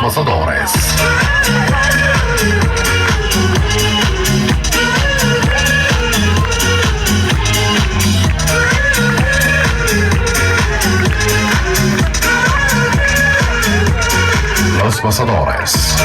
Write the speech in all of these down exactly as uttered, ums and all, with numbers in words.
Pasadores. Los Pasadores.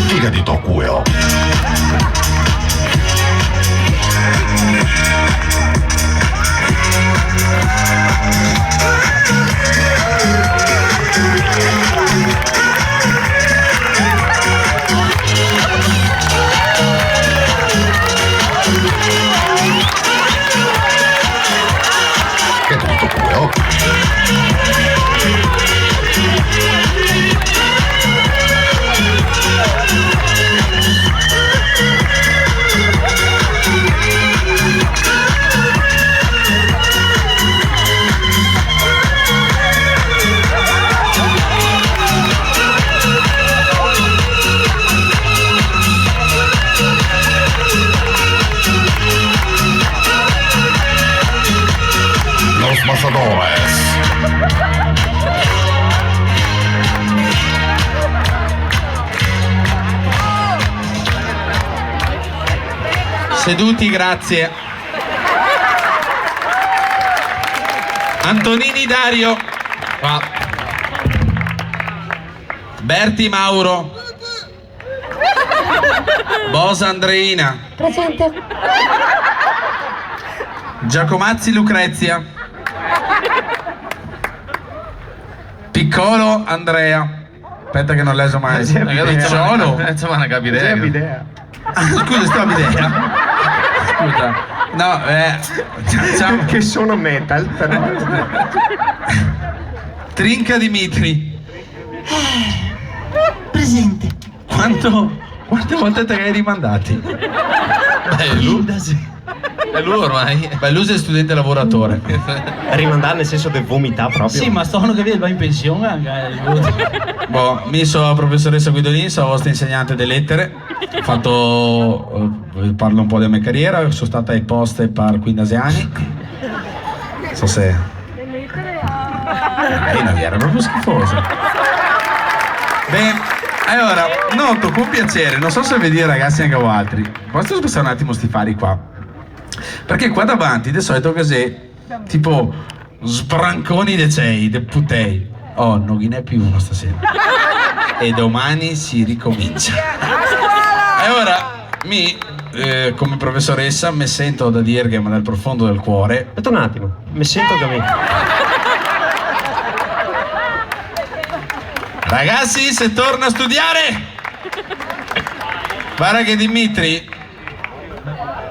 Figa di to culo. Che bruto culo. Los Pasadores. Seduti, grazie. Antonini Dario. Qua. Berti Mauro. Bosa Andreina. Presente. Giacomazzi Lucrezia. Piccolo Andrea. Aspetta che non leso mai. Piccolo. Insomma, non capi idea. Ah, scusa, sto idea. Scusa. No, eh, ciao. Che sono metal, però. Trinca Dimitri. Presente. Quanto, quante volte te li ga rimandati? Beh, lu-, quindese. Xe lu ormai. Beh, lu xe studente lavoratore. Rimandar nel senso de vomitar proprio. Sì, ma sto ano che vien el va in pension anca, eh. Boh, mi so profesoresa Guidolin, so vostra insegnante de letere. Fato, eh, parlo un po' dela me cariera, so stata ai poste par quindese ani. So se... Eh, no, era proprio schifoso. Beh, alora, noto con piacere, no so se vedì ragasi anca voaltri, poso spasar un atimo sti fari qua? Parché qua davanti, de solito, che xe, tipo, sbranconi de cei, de putei. Oh, no ghi n'è più uno stasera. E domani si ricomincia. E ora, mi, eh, come profesoresa, me sento da dirghe, ma dal profondo del cuore. Speta un atimo, me sento che mi... Ragasi, se torna a studiare! Varda che Dimitri,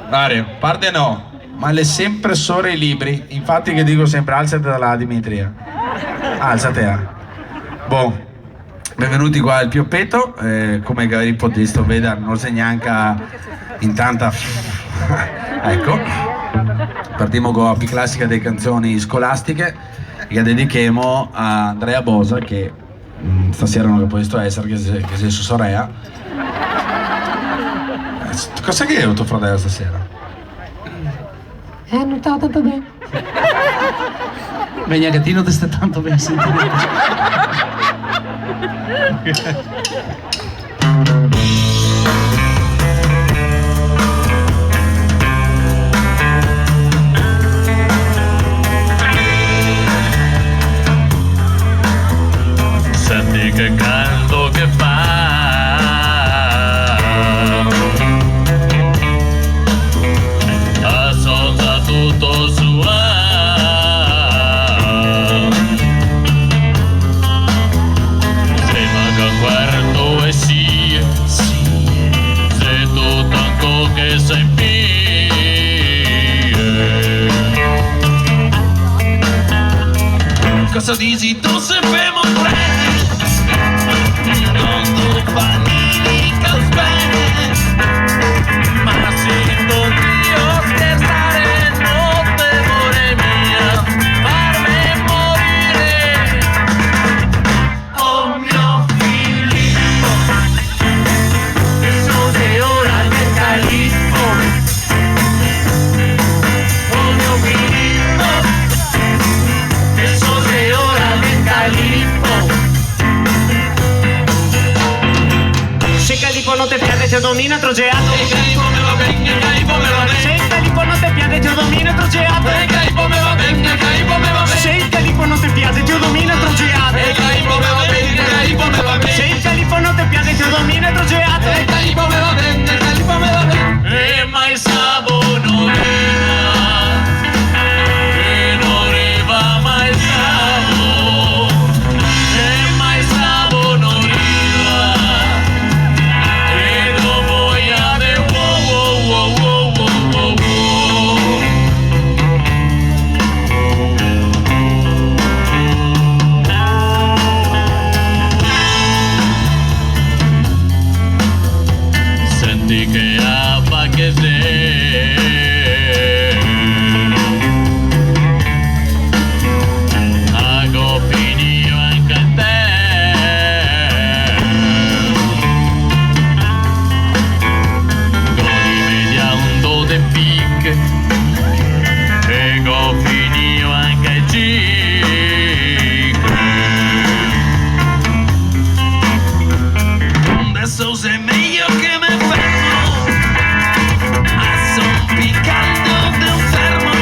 Mario, parte no, ma l'è sempre sora i libri, infati che digo sempre: "Alzate da là, Dimitri, eh. Alzate, eh." Bon, benvenuti qua al Piopeto, eh, come che gavì potuto vedar, no xe gnanca in tanta... Eco, partimo co la pì clasica dele canzoni scolastiche, che la dedichemo a Andrea Bosa, che Mm, stasera no ga podesto esare, che xe, che xe so sorea. Eh, s-, cosa che xe to fradeo stasera? Eh, no sta tanto ben. Beh, gnanca ti no te sta tanto ben, senti. Senti che caldo che fa, asosa tuto suà. Semo a quarto e sì, sì, xe tuto ancò che se impie. Cosa disi ti se femo tre? No te fa mica ben, ma se te voio scherzare, no te vorè mia farme morire. Oh mio Filippo, Te domina troceato. E Calippo me va ben, e Calippo me va ben. Se el Calippo no te piace, te domina troceato. E Calippo me va ben, e Calippo me va ben. Se el Calippo no te piace, te domina troceato. E Calippo me va ben, e Calippo me va ben. Se el Calippo no te piace, te domina troceato. E Calippo me va ben, e Calippo me va ben. E mai sabo no riva, e no riva mai sabo. E mai sabo no riva, e dopo ia de wo, wo, wo. Senti che apa che xe. A go finìo anca te. Go rimedià un do de piche e go finìo anca e ciche. Deso xe mejo che me fermo, a son pì caldo de un fermo.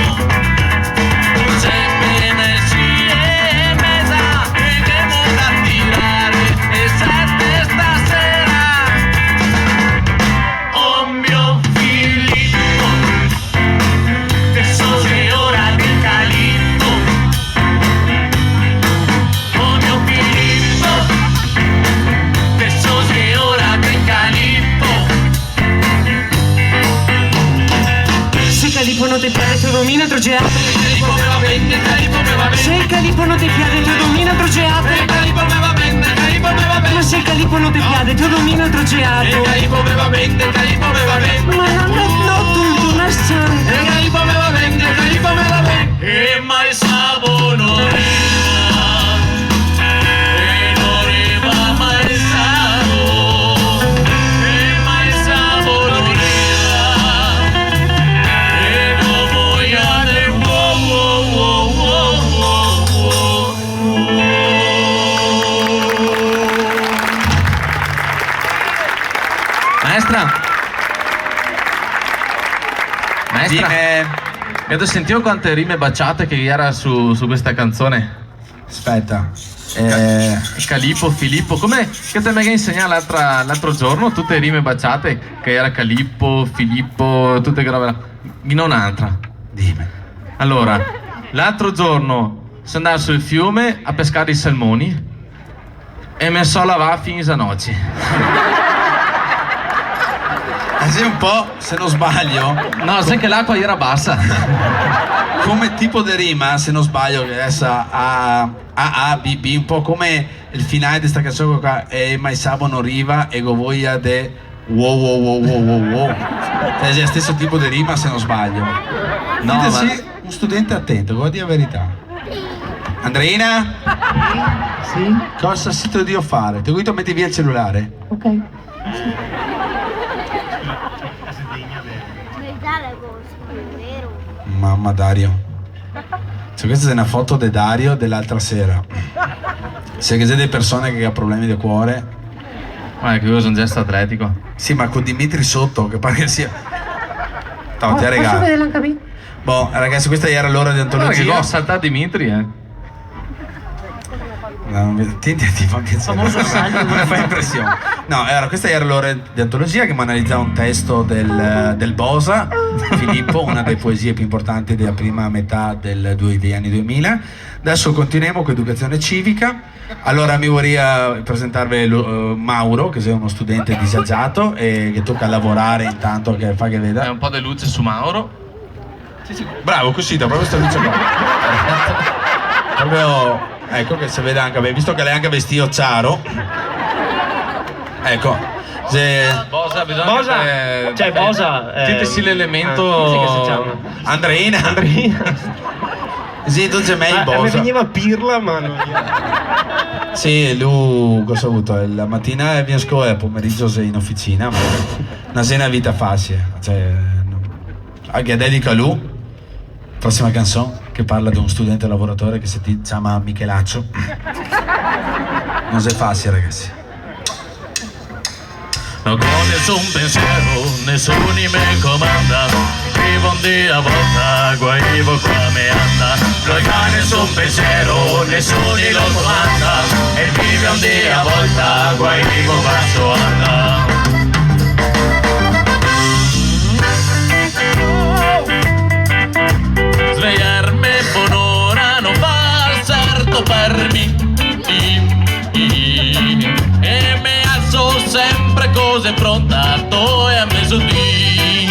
Xe pena e sie e meza e ghemo da tirare e sete stasera. Oh mio Filippo, deso xe ora de Calippo. Oh mio Filippo, deso xe ora de Calippo. Se Calippo no te piace, te domina troceato. Calippo me va ben, Calippo me va ben. Se Calippo no te piace, te domina troceato. Calippo me va ben, Calippo me va ben. Ma se Calippo no te piace, te domina troceato. Calippo me va ben, Calippo me va ben. Ma no, no, no, tu, tu, no, Calippo me va ben, Calippo me va ben. E mai sabo no riva, e no riva mai sabo, e mai sabo no riva, e no voia de wo, wo, wo. Maestra? Maestra? Dime. Gheto sentìo quante rime baciate che ghe iera su, su questa canzone? Speta. Eh, Calippo, Filippo, come che te me ga insegnà l'altra, l'altro giorno, tute rime baciate, che iera Calippo, Filippo, tute che robe là. Ghe n'ò n'altra. Dime. Alora, l'altro giorno so ndà sul fiume a pescare i salmoni. E me so lavà fin i zanoci. Eh sì, un po', se no sbaglio. No, xe che l'acua iera basa. Come tipo de rima, se no sbaglio, che xe esa A, A, A, B, B, un po' come el finale de sta canson qua, e mai sabo no riva, e go voia de Wow, wow, wow. Cioè, xe el steso tipo de rima, se no sbaglio. No, ma sì, un studente atento, go da dir la verità. Andreina? Sì? Cosa sito drio fare? Te go dito meti via el celulare. Ok. Mama, Dario. Cioè, questa xe na foto de Dario de l'altra sera. Se ghe xe de persone che ga problemi de cuore. Varda che mi so un gesto atletico. Sì, ma co Dimitri soto, che pare che sia... No, te la regalo. Poso vederla anca mi? Bon, ragazzi, questa iera l'ora de antologia. Varda che go saltà Dimitri, eh. No, mi, ti, ti, ti fa piaser. Famoso salto. Me fa impresion. No, alora, questa iera l'ora de antologia che me analizava un testo del, del Bosa, Filippo, una dele poesie pì importanti dela prima metà del due, dei ani duemila. Deso continuemo co educazione civica. Alora, mi voria presentarve lo, eh, Mauro, che xe uno studente disagiato e che toca lavorare intanto, che fa che veda. Eh, un po' de luce su Mauro. Sì, sì, bravo, cusì, dà proprio sta luce qua. Proprio, eco, che se vede anca ben, visto che l'è anca vestìo ciaro. Eco, se... Bosa, bisogna... Bosa, che, cioè, eh, Bosa, ti, eh, ti sì l'elemento, ah, come se ciama? Andreina. Andreina. Sì, tu te me... Ah, Bosa. Me vegniva Pirla, ma no. Sì, lu, cosa ga vuto? La matina el vien a scola e el pomerigio xe in oficina, ma no xe na vita fasie, cioè, no. Anca dedica a lu, prosima canson, che parla de un studente lavoratore che se ti-, ciama Michelaccio. No xe fasie, ragasi. No go nesun pensiero, nesuni me comanda. Vivo un dì a volta, guaivo qua me anda. No go nesun pensiero, nesuni lo comanda. E vive un dì a volta, guaivo qua so anda. Svejarme bonora no fa certo par mi. E me alzo sempre cose pronta, to e a mesodì.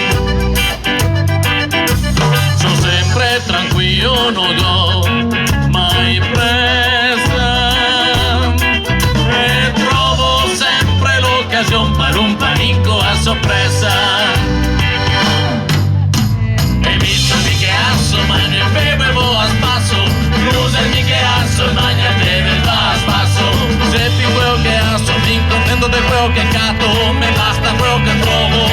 So sempre tranquilo, no go mai presa. E trovo sempre l'ocasion par un panin co a sopresa. E mi so mi che aso, magno e bevo e vo a spaso. L'uso mi che aso, magno e bevo e va a spaso. Sepi queo che aso, mi contento de queo che cato, me basta queo che trovo.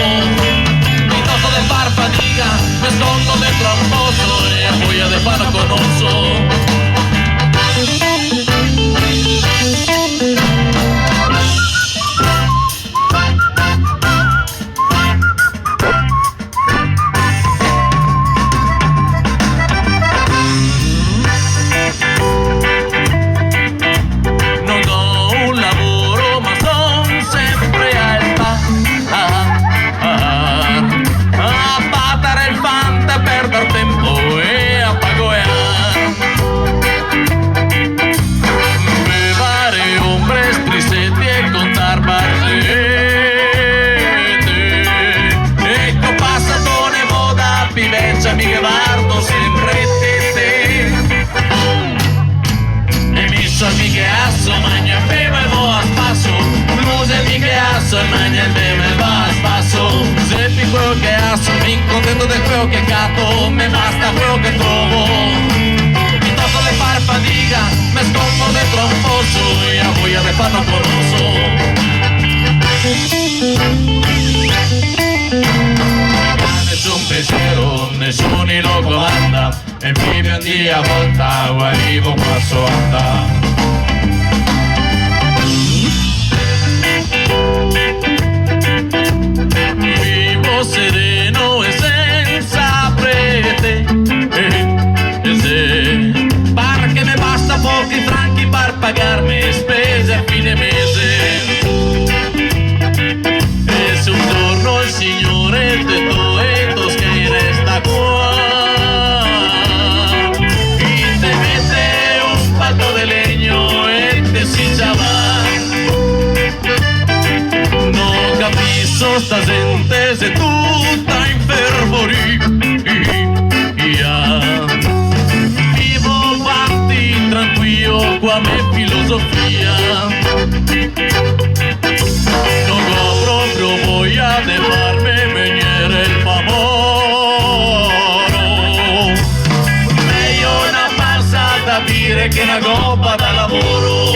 Pitosto de far fadiga, me scondo dentro a un poso e a voia de far no conoso. No go un lavoro, ma son sempre al pa-, a, a, a, a patar el fanta, a perder tempo e a pagoear. Bevare ombre, striseti e contar barzete. E co pasa tone moda, pi vecia mi che vardo sempre tete. E mi so mi che aso, magno e bevo e vo a spaso. L'uso mi che aso, magno e bevo e va a spaso. Sepi queo che aso, mi contento de queo che cato, me basta queo che trovo. Pitosto de far fadiga, me scondo dentro a un poso e a voia de far no conoso. Nesun pensiero, nesuni lo comanda. E vive un dì a volta, guarivo qua so anda. Vivo sereno e sensa prete, eh, eh, sì. Par che me basta pochi franchi par pagarme e spese a fine mese. E se un giorno el Signore te toe to schei resta qua, e te mete un pato de legno e te si già va. No capiso sta gente, xe tuta infervoria. Vivo vanti tranquilo co a me filosofia. No go proprio voia de farme vegnere el pavoro. Mejo na pansa da bire che na gopa da lavoro.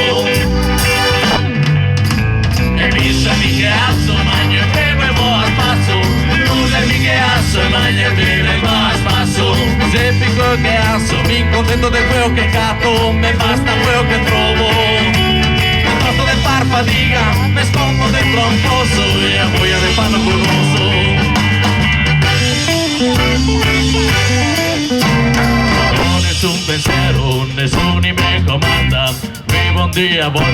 E mi so mi che aso, magno e bevo e vo a spaso. L'uso mi che aso, magno e bevo e vo a spaso. Sepi queo che aso, mi contento de queo che cato, me basta queo che trovo. Pitosto de far fadiga, me scondo dentro a un poso e a voia de far no conoso. No go nesun pensiero, nesuni me comanda. Vivo un dì a volta,